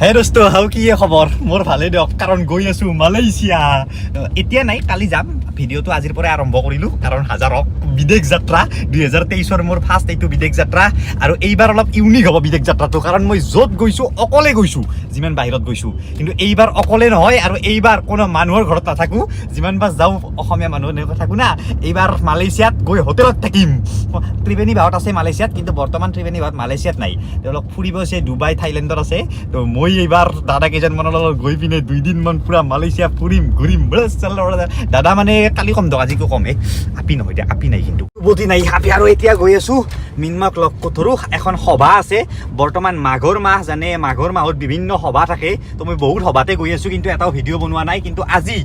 হে দোস্ত, হাও কি খবৰ? মোৰ ভালেই দিয়ক, কাৰণ গৈ আছোঁ মালয়েছিয়া। এতিয়া নাই, কালি যাম। ভিডিঅ'টো আজিৰ পৰাই আৰম্ভ কৰিলোঁ, কাৰণ হাজাৰ হওক বিদেশ যাত্ৰা 2023ৰ মোৰ ফাৰ্ষ্ট এইটো বিদেশ যাত্ৰা। আৰু এইবাৰ অলপ ইউনিক হ'ব বিদেশ যাত্ৰাটো, কাৰণ মই য'ত গৈছোঁ অকলে গৈছোঁ, যিমান বাহিৰত গৈছোঁ। কিন্তু এইবাৰ অকলে নহয় আৰু এইবাৰ কোনো মানুহৰ ঘৰত নাথাকোঁ। যিমান বাৰ যাওঁ অসমীয়া মানুহ এনেকৈ থাকোঁ না, এইবাৰ মালয়েছিয়াত গৈ হোটেলত থাকিম। ত্ৰিবেণী বাহত আছে মালয়েছিয়াত, কিন্তু বৰ্তমান ত্ৰিবেণী বাহত মালয়েছিয়াত নাই, তেওঁলোক ফুৰিব আছে ডুবাই, থাইলেণ্ডত আছে। তো মই এইবাৰ দাদা কেইজনমানৰ লগত গৈ পিনে 2 দিনমান পূৰা মালয়েছিয়া ফুৰিম, ঘূৰিম। বছ, চল। দাদা মানে কালি কম দিয়ক, আজিকো কম। এই আপি নহয় দে, আপি নাই, কিন্তু উভতি নাই আপি। আৰু এতিয়া গৈ আছোঁ মিনমাক লগ ধৰোঁ, এখন সভা আছে। বৰ্তমান মাঘৰ মাহ জানে, মাঘৰ মাহত বিভিন্ন সভা থাকে। তো মই বহুত সভাতে গৈ আছোঁ, কিন্তু এটাও ভিডিঅ' বনোৱা নাই। কিন্তু আজি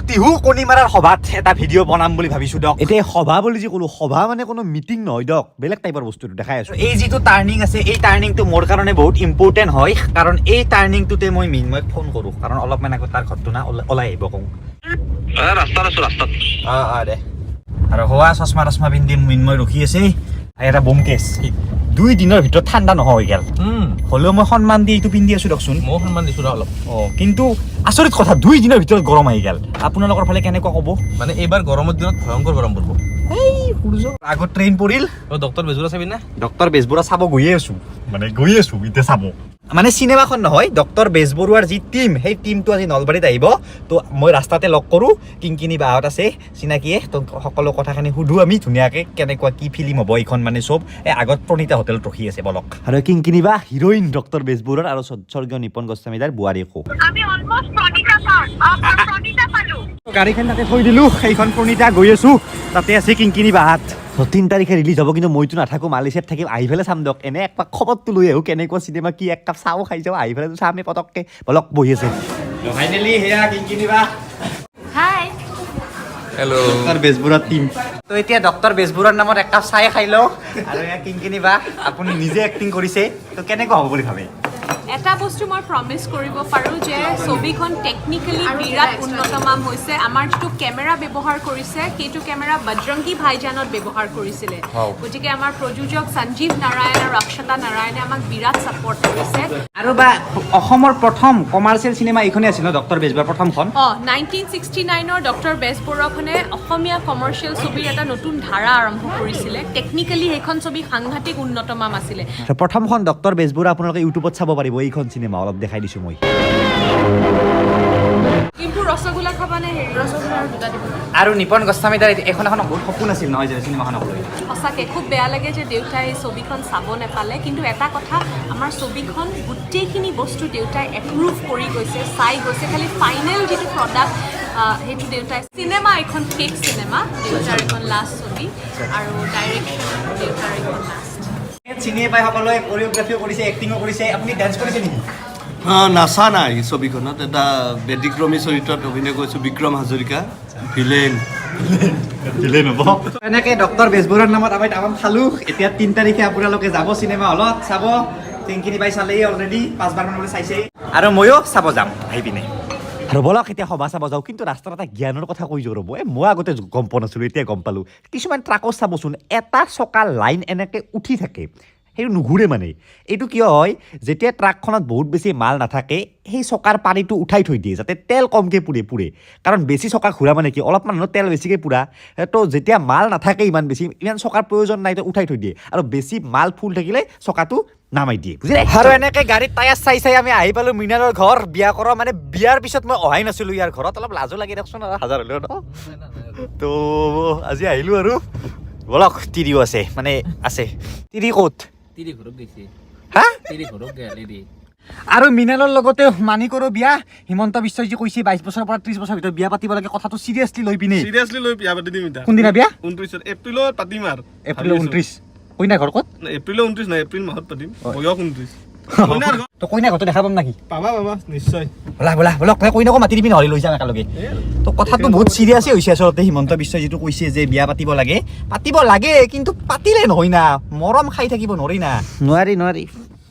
টিহু কণীমাৰাৰ সভাত এটা ভিডিঅ' বনাম বুলি ভাবিছোঁ দিয়ক। এতিয়া এই সভা বুলি যি ক'লো, সভা মানে কোনো মিটিং নহয় দিয়ক, বেলেগ টাইপৰ বস্তুটো দেখাই আছোঁ। এই যিটো টাৰ্ণিং আছে, এই টাৰ্ণিংটো মোৰ কাৰণে বহুত ইম্পৰ্টেণ্ট হয়, কাৰণ এই টাৰ্ণিংটোতে মই মিনময়ক ফোন কৰোঁ, কাৰণ অলপমান আগত তাৰ ঘৰটো না ওলাই আহিব কওঁ। ৰাস্তাত আছো, ৰাস্তাত। অঁ অঁ দে। আৰু হোৱা চশমা তচমা পিন্ধি মিনময় ৰখি আছে। এটা বোম কেছ, 2 দিনৰ ভিতৰত ঠাণ্ডা নহয় হৈ গ'ল। হ'লেও মই সন্মান দি এইটো পিন্ধি আছোঁ দিয়কচোন। ময়ো সন্মান দিছো ৰ অলপ। অঁ, কিন্তু আচৰিত কথা, 2 দিনৰ ভিতৰত গৰম আহি গ'ল। আপোনালোকৰ ফালে কেনেকুৱা ক'ব? মানে এইবাৰ গৰমৰ দিনত ভয়ংকৰ গৰম পৰিব। এই সূৰ্য আগত ট্ৰেইন পৰিল। অ, ডক্টৰ বেজবৰুৱা চাবি না? ডক্টৰ বেজবৰুৱা চাব গৈয়ে আছো, মানে গৈ আছো এতিয়া চাব। মানে চিনেমাখন নহয়, ডক্টৰ বেজবৰুৱাৰ যি টীম, সেই টীমটো আজি নলবাৰীত আহিব। তো মই ৰাস্তাতে লগ কৰোঁ, কিংকিনি বাহত আছে চিনাকিয়ে। তো সকলো কথাখিনি সুধো আমি ধুনীয়াকৈ, কেনেকুৱা কি ফিল্ম হ'ব এইখন, মানে চব। এই আগত প্ৰণীতা হোটেলত ৰখি আছে, বলক। আৰু কিংকিনি বা হিৰইন ডক্টৰ বেজবৰুৱাৰ আৰু স্বৰ্গীয় নিপন গোস্বামীদাৰ বোৱাৰীকো। আমি অলমষ্ট প্ৰণীতা পাম, প্ৰণীতা পালো। গাড়ীখন তাতে থৈ দিলোঁ, সেইখন প্ৰণীতা গৈ আছোঁ, তাতে আছে কিংকিনি বাহাত। 3 তাৰিখে ৰিলিজ হ'ব, কিন্তু মইতো নাথাকোঁ, মালয়েছিয়াত থাকিম। আহি পেলাই চাম দিয়ক। এনে একপাক খবৰটো লৈ আহোঁ, কেনেকুৱা চিনেমা কি, এক কাপ চাহো খাই যাওঁ, আহি পেলাই চামেই পটককৈ। বলক, বহি আছে। ফাইনেলি সেয়া কিংকিনি বা। হাই। হেল্ল'। ডক্টৰ বেজবৰুৱাৰ টিম। তো এতিয়া ডক্টৰ বেজবৰুৱাৰ নামত এক কাপ চাহ খাই লওঁ। আৰু এয়া কিংকিনি বা, আপুনি নিজে এক্টিং কৰিছে, তো কেনেকুৱা হ'ব বুলি ভাবে? এটা বস্তু মই প্ৰমিছ কৰিব পাৰোঁ যে ছবিখন টেকনিকেলি বিৰাট উন্নতমান হৈছে। আমাৰ যিটো কেমেৰা ব্যৱহাৰ কৰিছে, সেইটো কেমেৰা বজৰংগী ভাইজানত ব্যৱহাৰ কৰিছিলে। গতিকে আমাৰ প্ৰযোজক সঞ্জীৱ নাৰায়ণ আৰু অক্ষতা নাৰায়ণে আমাক বিৰাট ছাপৰ্ট কৰিছে। আৰু বা অসমৰ প্ৰথম কমাৰ্চিয়েল চিনেমা এইখনেই আছিল ন, ডক্টৰ বেজবৰুৱাৰ প্ৰথমখন? অঁ, 1969ৰ ডক্টৰ বেজবৰুৱাখনে অসমীয়া কমাৰ্চিয়েল ছবিৰ এটা নতুন ধাৰা আৰম্ভ কৰিছিলে। টেকনিকেলি সেইখন ছবি সাংঘাতিক উন্নতমান আছিলে। প্ৰথমখন ডক্টৰ বেজবৰুৱা আপোনালোকে ইউটিউবত চাব পাৰিব। এইখন চিনেমা অলপ দেখাই দিছোঁ মই। কিন্তু ৰসগোল্লা খাবানে? হেৰি, ৰসগোল্লা আৰু দুটা দিব। আৰু নিপন গোস্বামীদাৰ এখন এখন বহুত সপোন আছিল নহয় জানো চিনেমাখনক লৈ? সঁচাকৈ খুব বেয়া লাগে যে দেউতাই এই ছবিখন চাব নাপালে। কিন্তু এটা কথা, আমাৰ ছবিখন গোটেইখিনি বস্তু দেউতাই এপ্ৰুভ কৰি গৈছে, চাই গৈছে। খালি ফাইনেল যিটো প্ৰডাক্ট, সেইটো দেউতাই, চিনেমা এখন শেষ চিনেমা, দেউতাৰ এখন লাষ্ট ছবি আৰু ডাইৰেকশ্যন দেউতাৰ এখন লাষ্ট। চিনিয়ে পাই সকলোৱে, কৰিঅ'গ্ৰাফিও কৰিছে, এক্টিঙো কৰিছে। আপুনি ডেন্স কৰিছে নেকি? নাচা নাই ছবিখনত, এটা ব্যতিক্ৰমী চৰিত্ৰত অভিনয় কৰিছোঁ, বিক্ৰম হাজৰিকা, ভিলেইন। ভিলেইন হ'ব। এনেকৈ ডক্টৰ বেজবৰুৱাৰ নামত আমি তামাম খালোঁ। এতিয়া 3 তাৰিখে আপোনালোকে যাব চিনেমা হলত চাব। কিংকিনি বাই চালেই অলৰেডি, পাঁচবাৰমান বোলে চাইছেই, আৰু ময়ো চাব যাম আহি পিনে। আৰু বলক, এতিয়া সভা চাব যাওঁ। কিন্তু ৰাস্তাত এটা জ্ঞানৰ কথা কৈ যাওঁ, ৰ'ব। এই মই আগতে গম পোৱা নাছিলোঁ, এতিয়া গম পালোঁ। কিছুমান ট্ৰাকত চাবচোন, এটা চকা লাইন এনেকৈ উঠি থাকে, সেইটো নুঘূৰে। মানে এইটো কিয় হয়? যেতিয়া ট্ৰাকখনত বহুত বেছি মাল নাথাকে, সেই চকাৰ পানীটো উঠাই থৈ দিয়ে, যাতে তেল কমকৈ পুৰে পুৰে কাৰণ বেছি চকা ঘূৰা মানে কি, অলপমান হ'লেও তেল বেছিকৈ পুৰা। তো যেতিয়া মাল নাথাকে ইমান বেছি, ইমান চকাৰ প্ৰয়োজন নাই, তো উঠাই থৈ দিয়ে। আৰু বেছি মাল ফুল থাকিলে চকাটো নামাই দিয়ে, বুজিলে? আৰু এনেকৈ গাড়ীত টায়াৰ চাই চাই আমি আহি পালোঁ মৃণালৰ ঘৰ। বিয়া কৰা, মানে বিয়াৰ পিছত মই অহাই নাছিলোঁ ইয়াৰ ঘৰত। অলপ লাজো লাগে দিয়কচোন আৰু হাজাৰ হ'লেও ন। তো আজি আহিলোঁ। আৰু বলক, তিৰিও আছে, মানে আছে। তিৰি ক'ত? তিৰি ঘৰত গৈছে। হা? তিৰি ঘৰত গেল এৰি। আৰু মৃণালৰ লগতে মানিকৰো বিয়া। হিমন্ত বিশ্বই যে কৈছে 22 বছৰৰ পৰা 30 বছৰৰ ভিতৰত বিয়া পাতিব লাগে, কথাটো চিৰিয়াছলি লৈ পিনে। চিৰিয়াছলি লৈ বিয়া পাতি দিম এতিয়া। কোনদিনা বিয়া? 29ত, এপ্ৰিলত পাতিম আৰু। এপ্ৰিলৰ 29। কইনা ঘৰ ক'ত? নাই, এপ্ৰিলৰ 29 নাই, এপ্ৰিল মাহত পাতিম। বয়স 29। কইনাৰ ঘৰ। তো কইনা ঘৰটো দেখা পাম নেকি? পাবা পাবা, নিশ্চয়। ব'লা ব'লা, ব'লক। তই কইনাকো মাতি দিবি, নহ'লে লৈ যাম একেলগে। তো কথাটো বহুত চিৰিয়াছে হৈছে আচলতে। হিমন্ত বিশ্বই যিটো কৈছে যে বিয়া পাতিব লাগে, পাতিব লাগে, কিন্তু পাতিলে নহয় না, মৰম খাই থাকিব নোৱাৰি না। নোৱাৰি নোৱাৰি।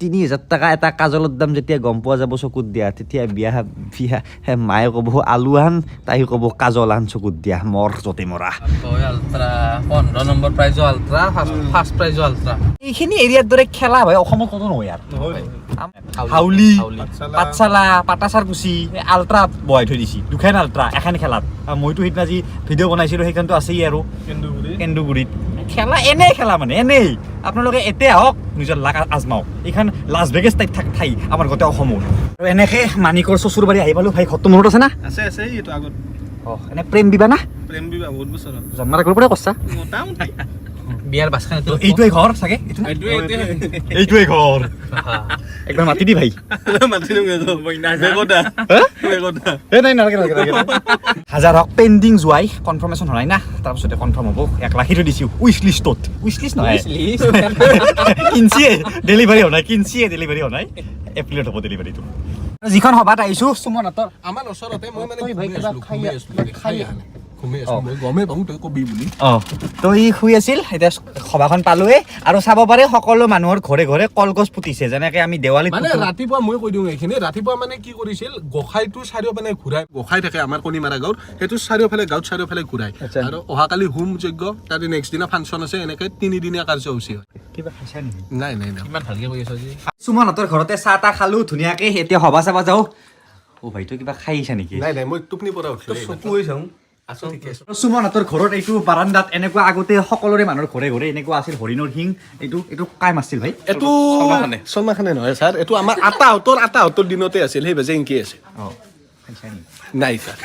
3000 টকা এটা কাজলৰ দাম যেতিয়া গম পোৱা যাব চকুত দিয়া, তেতিয়া বিয়া বিয়া মায়ে ক'ব আলু আন, তাই ক'ব কাজল আন চকুত দিয়া, মৰ য'তে মৰা। আল্ট্ৰা 15 নম্বৰ প্ৰাইজো আল্ট্ৰা, ফাৰ্ষ্ট প্ৰাইজো আল্ট্ৰা। এইখিনি এৰিয়াৰ দৰে খেলা ভাই অসমত ক'তো নহয় আৰু। হাউলি, পাঠশালা, পাটাচাৰকুচি আল্ট্ৰা বহাই থৈ দিছি, দুখন আল্ট্ৰা এখন খেলাত। মইতো সেইদিনা যি ভিডিঅ' বনাইছিলোঁ সেইখনতো আছেই আৰু কেন্দুগুৰিত খেলা, এনেই খেলা মানে এনেই। আপোনালোকে এতিয়া আহক, নিজৰ লাক আজমাওক। এইখন লাছ ভেগেছ টাইপ ঠাই আমাৰ গোটেই অসমত। আৰু এনেকৈ মানিকৰ শ্বশুৰবাৰী আহি পালোঁ। ভাই, ঘৰটো মনত আছে না? আছে আছে, এইটো আগত। অঁ, এনে প্ৰেম বিবাহ না? প্ৰেম বিবাহ বহুত বছৰ হ'ল। জন্মাৰ আগৰ পৰাই কৰছা? মোটামুটি। বিয়াৰ বাছখন এইটোৱে ঘৰ চাগে, এইটোৱে ঘৰ। একবাৰ মাতি দি ভাই। মাতি দিম। নাই, নালাগে নালাগে নালাগে। হাজাৰ হওক, পেণ্ডিং যোৱাই কনফাৰ্মেশ্যন হোৱা নাই না, তাৰপিছতে কনফাৰ্ম হ'ব। 1 লাখ সেইটো দিছোঁ উইচ লিষ্টত। উইচ লিষ্ট নহয়, কিনচিয়ে ডেলিভাৰী হোৱা নাই, কিনচিয়ে ডেলিভাৰী হোৱা নাই, এপ্ৰিলত হ'ব ডেলিভাৰীটো। যিখন সভাত আহিছোঁ সুমনহঁতৰ আমাৰ ওচৰতে। মই মানে ঘুমি আছিলোঁ, গমেই পাওঁ তই কবি বুলি। অঁ, তো ই শুই আছিল, এতিয়া সভাখন পালোৱে। আৰু চাব পাৰে, সকলো মানুহৰ ঘৰে ঘৰে কলগছ পুতিছে, যেনেকে আমি দেৱালীত মানে পুতো। ৰাতিপুৱা মই কৈ দিওঁ এইখিনি, ৰাতিপুৱা মানে কি কৰিছিল, গোসাঁইটো চাৰিওপিনে ঘূৰাই, গোসাঁই থাকে আমাৰ কণিমাৰা গাঁৱত, সেইটো চাৰিওফালে গাঁৱত চাৰিওফালে ঘূৰাই। আৰু অহাকালি হোম যজ্ঞ, তাৰে নেক্সট দিনা ফাংচন আছে, এনেকে তিনিদিনীয়া কাৰ্যসূচী হয়। কিবা খাইছা নেকি? নাই নাই নাই। ইমান ভালকে কৈ আছ যে। সুমনহঁতৰ ঘৰতে চাহ তাহ খালো ধুনীয়াকে, এতিয়া সভা চাবা যাওঁ। অ' ভাই, তই কিবা খাই আহিছা নেকি? নাই নাই, মই টোপনি পৰা উঠিলো। চকু হৈ চাওঁ। আছো, ঠিকে আছো। সুমনহঁতৰ ঘৰত এইটো বাৰাণ্ডাত এনেকুৱা আগতে সকলোৰে মানুহৰ ঘৰে ঘৰে এনেকুৱা আছিল হৰিণৰ শিং। এইটো কাই মাছিল ভাই? এইটো শৰ্মা খানে নহয় ছাৰ, এইটো আমাৰ আতাহঁতৰ দিনতে আছিল, সেই বেজে ইনকে আছিল। অঁ, খাইছা নেকি? নাই ছাৰ।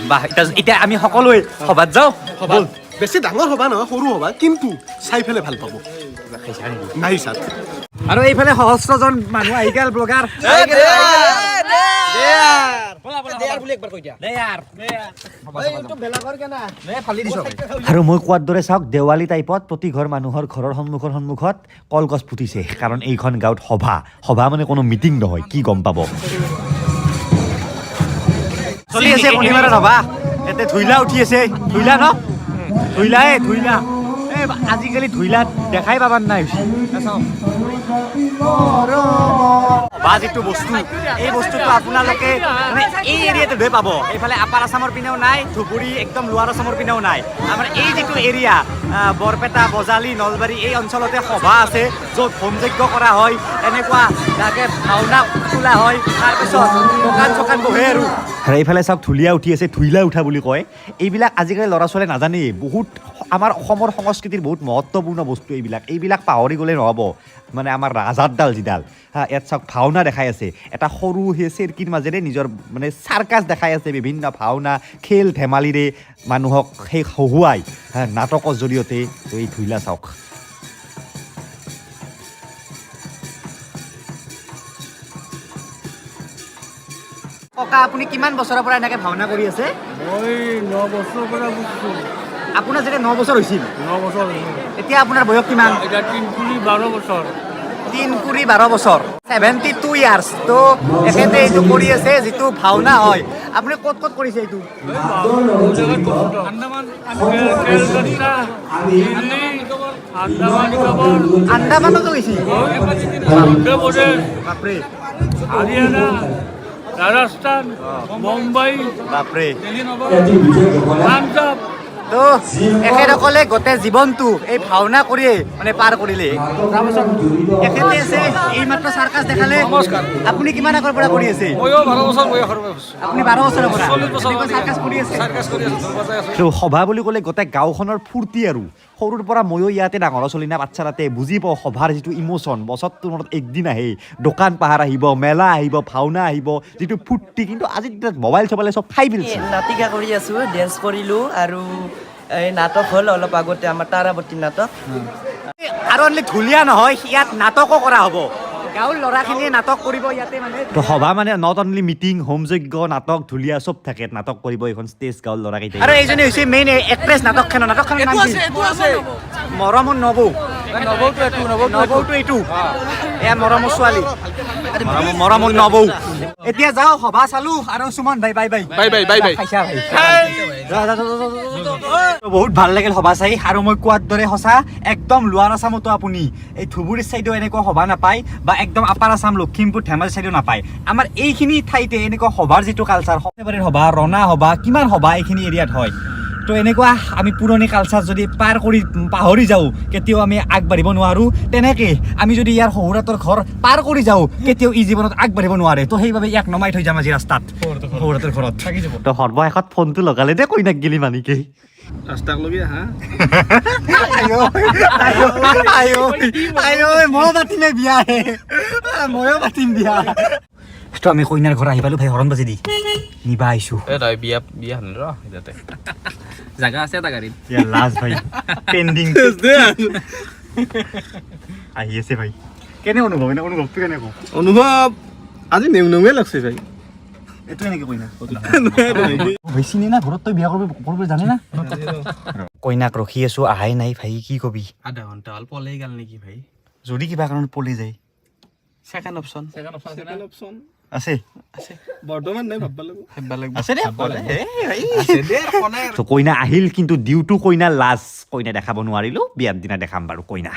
বাহ, এতিয়া আমি সকলোৱে সভাত যাওঁ। সভা বেছি ডাঙৰ সভা নহয়, সৰু সভা, কিন্তু চাই পেলাই ভাল পাব। নাই ছাৰ। আৰু এইফালে সহস্ৰজন মানুহ আহি গ'ল, ব্লগাৰ। আৰু মই কোৱাৰ দৰে চাওক, দেৱালী টাইপত প্ৰতি ঘৰ মানুহৰ ঘৰৰ সন্মুখত কলগছ পুতিছে, কাৰণ এইখন গাঁৱত সভা। সভা মানে কোনো মিটিং নহয়, কি গম পাব। চলি আছে শনিবাৰৰ সভা। ইয়াতে ধুইলা উঠি আছে, ধুইলা ন, ধুইলা, এই ধুইলা। এই আজিকালি ধুইলা দেখাই পাবাৰ নাই হৈছে। সভা যিটো বস্তু, এই বস্তুটো আপোনালোকে মানে এই এৰিয়াটোতহে পাব। এইফালে আপাৰ আছামৰ পিনেও নাই, ধুবুৰী একদম লোৱাৰ আছামৰ পিনেও নাই। আমাৰ এই যিটো এৰিয়া, বৰপেটা, বজালী, নলবাৰী, এই অঞ্চলতে সভা আছে, য'ত হোম যজ্ঞ কৰা হয়, এনেকুৱা তাকে ভাওনা খোলা হয়, তাৰপিছত দোকান চোকান বহে। আৰু এইফালে চাওক, ঢুলীয়া উঠি আছে, ধুইলা উঠা বুলি কয়। এইবিলাক আজিকালি ল'ৰা ছোৱালীয়ে নাজানেই। বহুত আমাৰ অসমৰ সংস্কৃতিৰ বহুত মহত্বপূৰ্ণ বস্তু এইবিলাক। এইবিলাক পাহৰি গ'লে নহ'ব। মানে আমাৰ ৰাজাৰডাল যিডাল, হা, ইয়াত চাওক, ভাওনা দেখাই আছে। এটা সৰু সেই চেৰকিৰ মাজেৰে নিজৰ মানে চাৰ্কাছ দেখাই আছে, বিভিন্ন ভাওনা খেল ধেমালিৰে মানুহক সেই হহুৱাই, হা, নাটকৰ জৰিয়তে। এই ধুইলা চাওক। ককা, আপুনি কিমান বছৰৰ পৰা এনেকে ভাওনা কৰি আছে? মই 9 বছৰৰ পৰা বুজিছোঁ। আপোনাৰ যেতিয়া 9 বছৰ হৈছিল? 9 বছৰ। এতিয়া আপোনাৰ বয়স কিমান? এতিয়া 3 কুৰি 12 বছৰ। 3 কুৰি 12 বছৰ, 72 ইয়াৰ্ছ। তো এখেতে এইটো কৰি আছে, যিটো ভাওনা হয়। আপুনি ক'ত ক'ত কৰিছে এইটো? আন্দামান, কেলকাতা, দিল্লী, আন্দামান নিকোবৰ। আন্দামানতো গৈছিল? মধ্যপ্ৰদেশ। বাপৰে। হাৰিয়ানা, ৰাজস্থান, মুম্বাই। বাপৰে। পাঞ্জাৱ। তো এখেতসকলে গোটেই জীৱনটো এই ভাওনা কৰিয়ে মানে পাৰ কৰিলে। তাৰপাছত এখেতে আছে, এইমাত্ৰ চাৰ্কাছ দেখালে। আপুনি কিমান আগৰ পৰা কৰি আছে? ময়ো 12 বছৰ বয়সৰ পৰা। আপুনি 12 বছৰৰ পৰা 40 বছৰ। এনেকুৱা চাৰ্কাছ কৰি আছে? চাৰ্কাছ কৰি আছো, ঢোল বজাই আছো। তো সভা বুলি ক'লে গোটেই গাঁওখনৰ ফূৰ্তি। আৰু সৰুৰ পৰা ময়ো ইয়াতে ডাঙৰ চলি না, বাচ্ছাৰাতে বুজি পাওঁ সভাৰ যিটো ইম'চন। বছৰটোৰ মূৰত একদিন আহে, দোকান পাহাৰ আহিব, মেলা আহিব, ভাওনা আহিব, যিটো ফূৰ্তি। কিন্তু আজিৰ দিনত মোবাইল চবাইলে চব খাই পেলাইছে। নাটিকা কৰি আছোঁ, ডেন্স কৰিলোঁ আৰু এই নাটক হ'ল অলপ আগতে, আমাৰ তাৰাৱতী নাটক। আৰু অনলি ঢুলীয়া নহয়, ইয়াত নাটকো কৰা হ'ব। গাঁৱৰ ল'ৰাখিনিয়ে নাটক কৰিব ইয়াতে মানে। তো সভা মানে not only meeting, home যজ্ঞ, নাটক, ঢুলীয়া চব থাকে। নাটক কৰিব এইখন ষ্টেজ গাঁৱৰ ল'ৰাকেইটাই। আৰু এইজনী হৈছে মেইন এক্ট্ৰেছ নাটকখনৰ। নাটকখনৰ নাম কি? মৰমৰ নবৌ। নবৌটো এইটো, এয়া মৰমৰ ছোৱালী। মৰমৰ নবৌ। এতিয়া যাওঁ, সভা চালো আৰু সুমন ভাই, bye bye. Bye bye, bye bye. খাইছা ভাই। যা, যা, যা, যা, যা, যা, যা, যা। বহুত ভাল লাগিল সভা চাই। আৰু মই কোৱাৰ দৰে সঁচা, একদম লোৱাৰ আছামতো আপুনি এই ধুবুৰীৰ চাইডেও এনেকুৱা সভা নাপায় বা একদম আপাৰ আছাম, লখিমপুৰ, ধেমাজি চাইডেও নাপায়। আমাৰ এইখিনি ঠাইতে এনেকুৱা সভাৰ যিটো কালচাৰ, সৰ্থেবাৰীৰ সভা, ৰণা সভা, কিমান সভা এইখিনি এৰিয়াত হয়। তো এনেকুৱা আমি পুৰণি কালচাৰ যদি পাৰ কৰি পাহৰি যাওঁ, কেতিয়াও আমি আগবাঢ়িব নোৱাৰোঁ। তেনেকৈ আমি যদি ইয়াৰ শহুৰাতৰ ঘৰ পাৰ কৰি যাওঁ, কেতিয়াও ই জীৱনত আগবাঢ়িব নোৱাৰে। তো সেইবাবে ইয়াক নমাই থৈ যাম আজি ৰাস্তাত, শহুৰাতৰ ঘৰত। তো সৰ্বশেষত ফোনটো লগালে দে কইনাক গেলি মানিকে। ৰাস্তাক লগি আহা। আয়ো, ময়ো পাতিমে বিয়া হে, ময়ো পাতিম বিয়া। তো আমি কইনাৰ ঘৰ আহি পালো ভাই, হৰণ বাজি দি নিবা আহিছো। এ তই বিয়া বিয়া হ'ল ৰ, ইয়াতে জাগা আছে এটা গাড়ীত। লাজ ভাই, পেণ্ডিং আহি আছে ভাই। কেনে অনুভৱ, এনে অনুভৱটো কেনে কওঁ? অনুভৱ আজি নেউ নেউৱে লাগছে ভাই। এইটো এনেকে কইনা ভাই চিনি না, ঘৰত তই বিয়া কৰিব কৰিব জানে না। কইনাক ৰখি আছো, আহাই নাই ভাই, কি কবি? আধা ঘণ্টা হ'ল, পলাই গ'ল নেকি ভাই? যদি কিবা কাৰণত পলি যায়? Second option. ছেকেণ্ড অপশ্যন আছে। বৰ্তমান নাই, ভাববা লাগিব। ভাবিব লাগিব। আছে দে। তো কইনা আহিল, কিন্তু ডিউটো কইনা লাজ, কইনা দেখাব নোৱাৰিলো। বিয়াৰ দিনা দেখাম বাৰু কইনা।